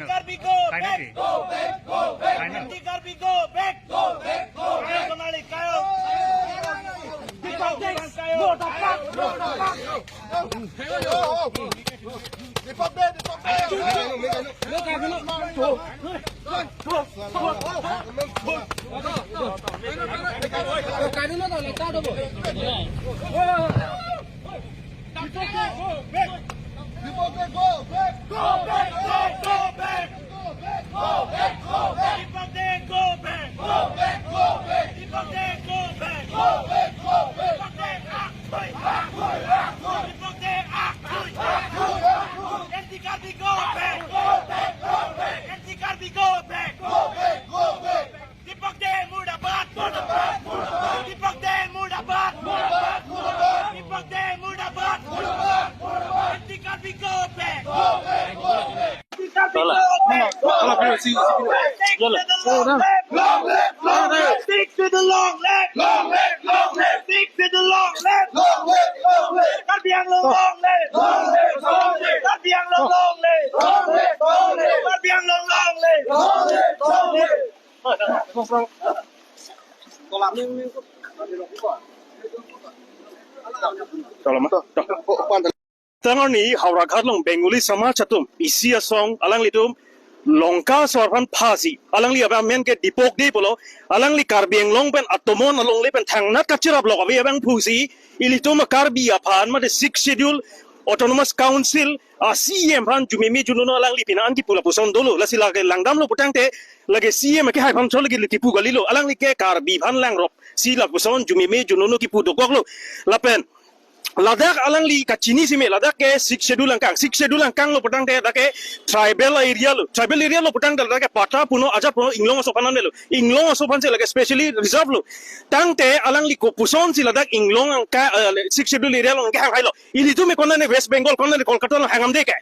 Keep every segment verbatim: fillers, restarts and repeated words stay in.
Karbi go back. Go back, go back. Karbi go back. Go back, go back. Sonali Kayo. Deepak Deb, murda bad, murda bad. Deepak Deb, Deepak Deb. Deepak Deb, go back. Go back, go, go back. Go back, go back. Deepak Deb, go back. Go back, go back. Deepak Deb, go back. Go back, go back. Deepak Deb, ah, hoi, ah, hoi, ah, hoi. Deepak Deb, ah, hoi, ah, hoi, ah, hoi. Anti Karbi, go back. Go back, go back. Anti Karbi, go back. Go back, go back. Deepak Deb murdabad! Murdabad! Murdabad! Deepak Deb murdabad! Murdabad! Murdabad! Deepak Deb murdabad! Murdabad! Murdabad! Anti Karbi go back! Go back! Go back! Anti Karbi go back! Go back! Go back! Stick to the long life! Long life! Long life! Long life! Stick to the long life! Long life! Long life! Stick to the long life! Long life! Long life! Karbi Anglong long life! Long life! Long life! Karbi Anglong long life! Long life! Long life! Karbi Anglong long life! Long life! Long life! Tangor ni Howraghat along Bengali samaj atum isi asong alanglitum Lanka asor aphan phasi, alangli amen ke Deepak Deb pulo, alangli Karbi Anglong pen atomon alongle pen thangnat kachirap lok ave abang phusi, ilitum Karbi aphan mate Sixth Schedule Autonomous Council a C E M aphan jumeme jununo alangli pina an kipu lapuson dolo, lasi lake langdamlo putangte lake C E M ke hai aphan chot lake kipu kalilo, alangli ke Karbi aphan langrop si lapuson jumeme jununo kipu dokoklo. Lapen ladak alangli kachini sime, ladak ke Sixth Schedule angkang, Sixth Schedule angkang lo putangte dak ke tribal area lo, tribal area lo putangte dak ke patta puno ajat puno inglong aso aphan lo, inglong aso aphan si lake specially reserve lo. Tangte alangli kopuson si ladak inglong angka, eh, Sixth Schedule area along ke hanghailo. Ilitum me konane West Bengal, konane Kolkata along hangdamde ke.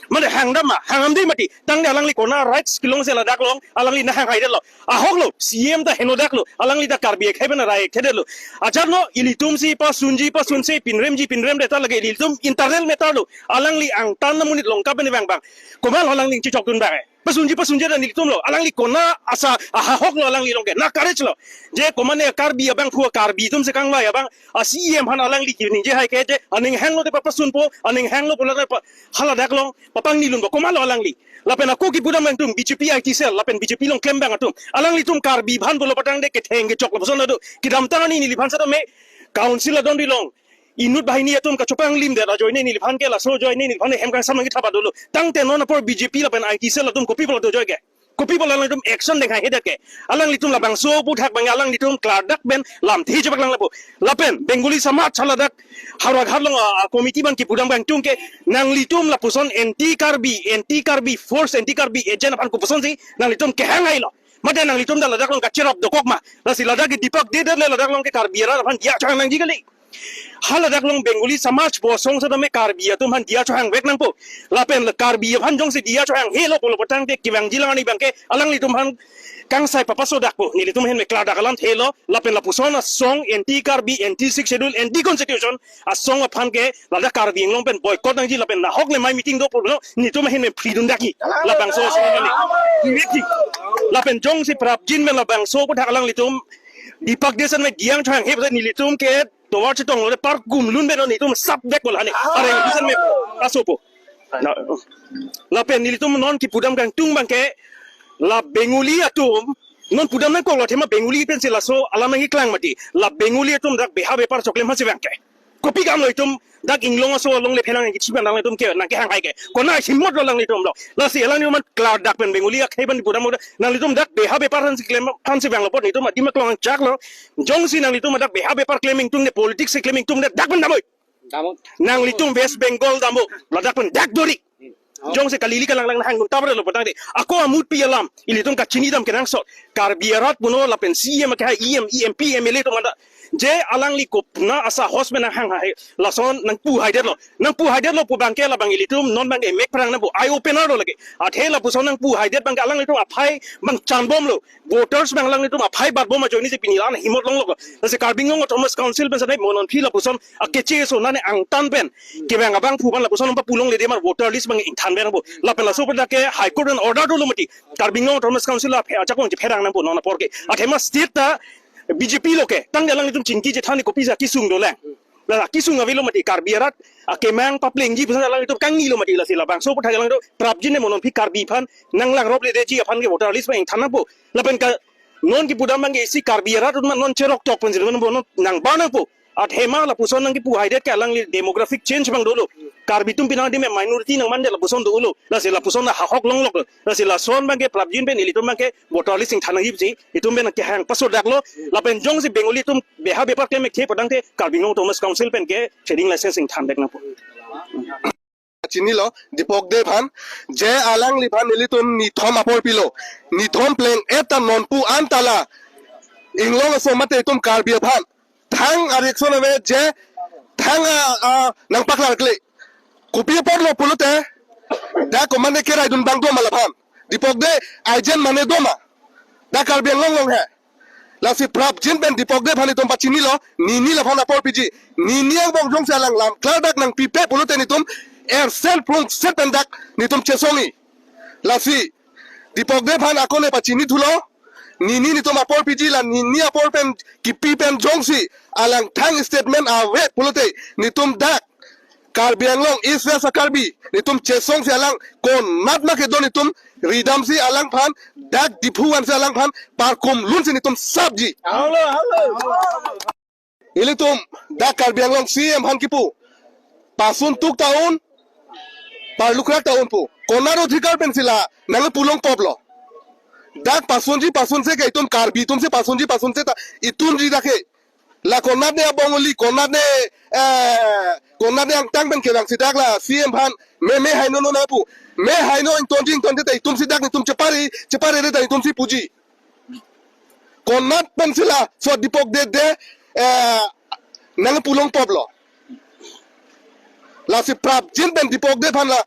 Mane hangdam ma, hangdamde mati. Tangte alangli kona rights kelong si ladak along, alangli nanghanghai detlo. Ahok lo, C E M ta henodak lo, alangli ta Karbi akhei pen rai akhei detlo. Ajat lo, ilitum si pasunji pasunse, pinremji pinremde ta lake ilitum internal matter lo. Alangli angtan amonit Lanka pen vang abang. Komat lo alangli chechok dun abang. Pasunji pasunje dan ilitum lo. Alangli kona asa ahok lo alangli along ke. Na courage lo. Je komane Karbi abang phu Karbi atum si kangvai abang. A C E M aphan alangli kiningje hai ke je aning hanglo de papasunpo, aning hanglo pulo de pa haladak along papangni lunpo, komat lo alangli. Lapen ako kipudam atum B J P I T cell, lapen B J P along klem abang atum. Alanglitum Karbi aphan pulo putangte ketheng kechok lapuson ado. Kedamtang arni neliphan seta me council adon dilong. Inut banghini atum kachopanglim det ajoine neliphan ke laso ajoine neliphan hem kangsam nangkethap dolo. Tangte non apor B J P lapen I T cell atum kopi pulo dojoi ke. Kopi pulo alangtum action dengkha hedet ke. Alanglitum labangso aputhak abang alanglitum klardak pen lamthe chepaklang lapu. Lapen Bengali samaj haladak Howraghat along a, a committee abang kipudam abang atum ke nanglitum lapuson anti Karbi, anti Karbi force, anti Karbi agent aphan kopuson si nanglitum kehanghailo. Mate nanglitum ta ladak along kachirap dokok ma. Lasi ladak ke Deepak Deb le ladak along ke Karbi arat aphan diya chohang nangji kali. Haladak along Bengali samaj pu asong seta me Karbi atum aphan diya chohang vek nangpo. Lapen le Karbi aphan jongsi diya chohang helo pulo putangte kevangji lang arni abang ke alanglitum aphan kangsai papasodakpo. Nelitum ahin me klardak alam helo. Lapen lapuson asong anti Karbi, anti Sixth Schedule, anti constitution asong aphan ke ladak Karbi Anglong pen boycott nangji lapen nahok le mai meeting do pulo nelitum ahin me phridun daki. Labangso asong aphan ni. Directly. Lapen jongsi prapjin pen labangso aputhak alanglitum Deepak Deb ason me diya chohang he nelitum ke tovar chetong lo de par gum lun beno nelitum sap vek bola ne. Are bisan me asopo. Na, lapen nelitum non kipudam kangtung abang ke la Bengali atum non pudam nangkoklo athema Bengali pensi laso alam nangkeklang mati. La Bengali atum dak beha bepar choklem aphan si abang ke. Kopi kam lo itum dak inglong aso alongle phenang kichi abang alanglitum ke nangkehanghai ke. Kona himmat lo alanglitum lo. Lasi alanglitum man klardak pen Bengali akhei pen pudam nanglitum dak beha bepar aphan si klem aphan si abang lo apot nelitum adim aklong angchak lo. Jongsi nanglitum dak beha bepar klem ingtung ne politics si klem ingtung ne dak pen damoi. Damot. Nanglitum West Bengal dampo, ladak pen dak dori. Jongsi kalili kalanglang hangdun tabre lo putangte. Ako amutpi alam, ilitum kachinidam kenangsot. Karbi arat puno lapen C E M ke hai E M, E M P, M L A atum anta Je alangli kopna asahos pen nanghang hai, lason nangpu haidetlo. Nangpu haidetlo pu abangke labang ilitum non abangke mek phrang nangpo, eye opener lo lake. Athe lapuson nangpu haidet abangke alanglitum aphai abang chanbomlo. Voters abang alanglitum aphai batbom ajoine si pini la-an ahimot longlo. Lasi Karbi Anglong Autonomous Council pen sanai mo non aphi lapuson akeche ason nane angtan pen kevang abangphu abang lapuson nangpapulongledetji ma, voter list abang ingthan abang nangpo. Lapen laso aporta ke High Court an order dolo mati. Karbi Anglong Autonomous Council la aphe-, achak abang chepherang nangpo non apor ke. Athema state ta B J P lo ke. Tangte alanglitum chingki chethan ni kopisi akesung dolang. La akesung avelo mati, Karbi arat akemang paplengji puson alanglitum kangnilo mati. Lasi labangso aporta ke alanglitum prapjin ne mo non aphi Karbi aphan nanglang ropledetji aphan ke voter list abang ingthan nangpo. Lapen ke non kipu dam abangke isi Karbi arat atum non cherok tok pen si non nangbar nangpo. Athema lapuson nangkipu haidet ke alangli demographic change abang dolo. Karbi atum pini adim minority nangmandet lapuson dolo. Lasi lapuson ahok longlok. Lasi lason abangke prapjin pen ilitum abangke voter list ingthan nangji pusi itum pen kehang pasodaklo. Lapen jongsi Bengali atum beha bepar kemek the pu tangte Karbi Anglong Autonomous Council pen ke trading license ingthan dek nangpo. Chinilo, Dipok Dey aphan, je alangliphan nelitum nithom apor pilo. Nithom pleng-et ta nonpu an ta la Inglong aso mate itum Karbi aphan thang a-reaction ave, je thang a, a, nangpaklarkle. Kopi aporlo pulote, dak komatne keraidun abang doma laphan? Dipok Dey agent mane doma? Dak Karbi Anglong along he. Lasi prapjin pen Dipok Dey aphan itum pachinilo, nini laphan apor piji. Nini angbong jongsi alang lam klardak nangpipe pulote nelitum ersen prungset pen dak nelitum chesongji. Lasi Dipok Dey aphan akone pachinithulo, nini nelitum apor piji, la nini apor pen kipi pen jongsi alang thang statement ave pulote nelitum dak Karbi Anglong East West a-Karbi nelitum chesongsi alang konat ma kedo nelitum ridamsi alangphan dak Diphu vansi alangphan parkum lunsi nelitum sapji. Ilitum dak Karbi Anglong C E M aphan kipu, pasun tuk ta un, parlukrak ta un pu. Konat adhikar pensi la nangpulongpoplo? Dak pasunji pasunse ke itum Karbi atumsi pasunji pasunse ta itumji dak he. La konatne a-Bengali, konatne, eh, konatne angtan pen kevangsi dak la C E M aphan me, me haino no nangpu. Me haino ingtonji ingtonte ta itumsi dak nelitum chepare, cheparede ta itumsi puji. Konat pensi laso Dipok Dey de, eh, nangpulongpoplo? Lasi prapjin pen Dipok Dey aphan la